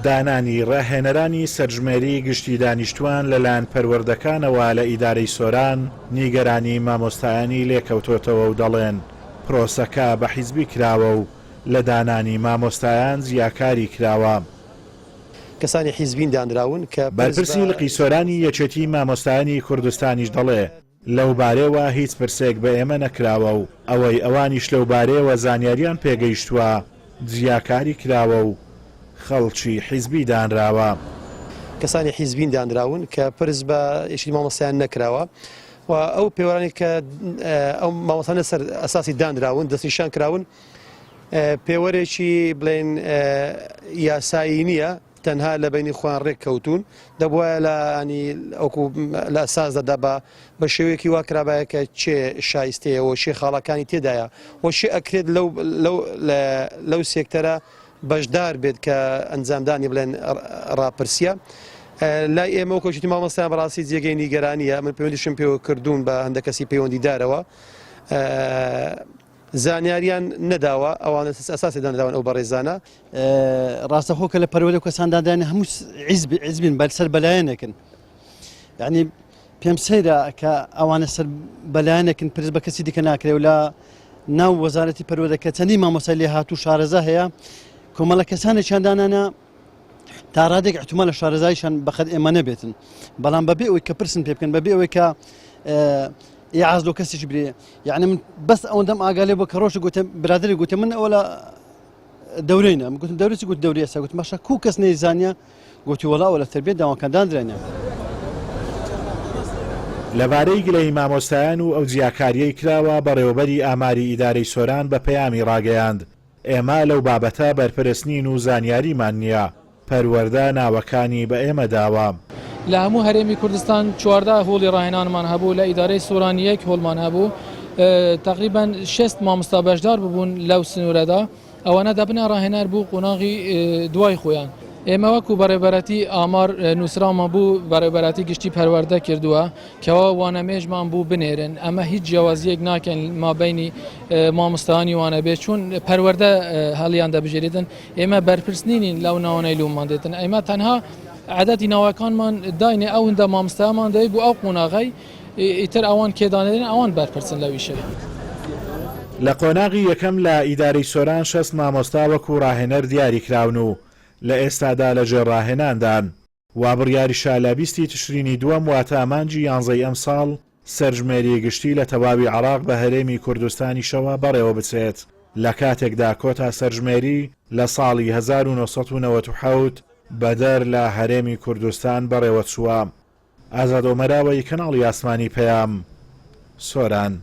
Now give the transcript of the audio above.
دانانی ڕاهێنەرانی سەرژمێری گشتی دانیشتووان لەلایەن پەروەردەکانەوە لە ئیدارەی سۆران نیگەرانی مامۆستایانی لێکەوتۆتەوە و دەڵێن، پرۆسەکە بە حیزبی کراوە و لە دانانی مامۆستایان جیاکاری کراوە. کەسانی حیزبین دانراون کە پرس بەرپرسی بە. لقی سۆرانی یەکێتی مامۆستایانی کوردستانیش دەڵێ، لەوبارەیەوە هیچ پرسێک بە ئێمە نەکراوە و ئەوەی ئەوانیش لەوبارەیەوە زانیاریان پێگەیشتووە جیاکاری کراوە و خەڵکی حیزبی دانراوە. کەسانی حیزبین دانراون کە پرس بە یەکێتی مامۆستایان نەکراوە و ئەو پێوەرانەی کە ئەو مامۆستایان لەسەر ئەساسی دانراون دەستنیشان کراون پێوەرێکی بڵێن یاسایی نییە تەنها لە بەینی خۆیان ڕێک کەوتوون دەبوایە لە ینی ئەوکو لە ئەساسدا بە بە شێوەیەکی وا کرابایە کە چێ شایستەیە و چێ خاڵەکانی تێدایە و چێ ئەکرێت لەو لەو لەو سێکتەرە بەشدار بێت کە ئەنجامدانی بڵێن ڕاپرسیە لای ئێمە و کۆچیتی مامۆستایان بەڕاستی جێگەی نیگەرانیە من پەیوەندیشم پێوە کردوون بە هەندێک کەسی پەیوەندیدارەوە زانیاریان نەداوە ئەوانە ئەساسی دانراون ئەو بەڕێزانە. ڕاستەخۆ کە لە پەروەردە و کەسان دادایان هەموو عیزب عیزبین بەر سەر بەلایەنێکن یعنی پێم سەیرە کە ئەوانە سەر بەلایەنێکن پرس بە کەسی دیکە ناکرێ و لە ناو وەزارەتی پەروەردە کە چەندین مامۆستای لێهاتوو شارەزا هەیە کۆمەڵە کەسانێکیان دانانە تا ڕادێک احتمال لە شارەزایشان بەقەد ئێمە نەبێتن بەڵام بەبێ ئەوەی کە پرسن پێ بکەن بەبێ ئەوەی کە ئیعاز لۆ کەسێکی برێ یعنی من بەس ئەوەندەم ئاگا لێ بۆ کە ڕۆژ گوتم برادری گوتم من ئەوە لە دەورەینە من گوتم دەورەی چی گوت دەوری ئێستا گوتم باشە کو کەس نەیزانیە گوتی وەڵا ئەوە لە تەربیەت داواکان داندرێنە. لەبارەی گلەیی مامۆستایان و ئەو جیاکارییەی کراوە، بەڕێوەبەری ئاماری ئیدارەی سۆران بە پەیامی ڕاگەیاند، ئێمە لەو بابەتە بەرپرس نین و زانیاریمان نییە، پەروەردە ناوەکانی بە ئێمە داوە. لە هەموو هەرێمی کوردستان 14 هۆڵی ڕاهێنانمان هەبوو، لە ئیدارەی سۆران یەک هۆڵمان هەبوو، تەقریبەن 60 مامۆستا بەشدار ببوون لەو سنوورەدا، ئەوانە دەبنە ڕاهێنەر بۆ قۆناغی دوای خۆیان. ئێمە وەکو بەڕێوەبەرایەتی ئامار نووسراومان بۆ بەڕێوەبەرایەتی گشتی پەروەردە کردووە کەوا وانەمێژمان بۆ بنێرن، ئەمە هیچ جیاوازییەک ناکەین مابەینی مامۆستایانی وانەبێژ چون پەروەردە هەڵیان دەبژێرێتن، ئێمە بەرپرس نینین لەو ناوانەی لۆمان دێتن ئێمە تەنها عەدەدی ناوەکانمان داینێ ئەوەندە مامۆستایمان دەوێت بۆ ئەو قۆناغەی ئیتر ئەوان کێ دانێن ئەوان بەرپرسن لەو ئیشەی. لە قۆناغی یەکەم لە ئیدارەی سۆران 60 مامۆستا وەکو ڕاهێنەر دیاریکراون و لە ئێستادا لەژێر ڕاهێناندان. وا بڕیاریشە لە 20 ی تشرینی دووەم واتە مانگی یانزەی ئەمساڵ سەرژمێری گشتی لە تەواوی عێراق بە هەرێمی کوردستانیشەوە بەڕێوەبچێت، لە کاتێکدا کۆتا سەرژمێری لە ساڵی 1997 بەدەر لە هەرێمی کوردستان بەڕێوەچووە. ئازاد ئۆمەراوەی، کەناڵی ئاسمانی پەیام، سۆران.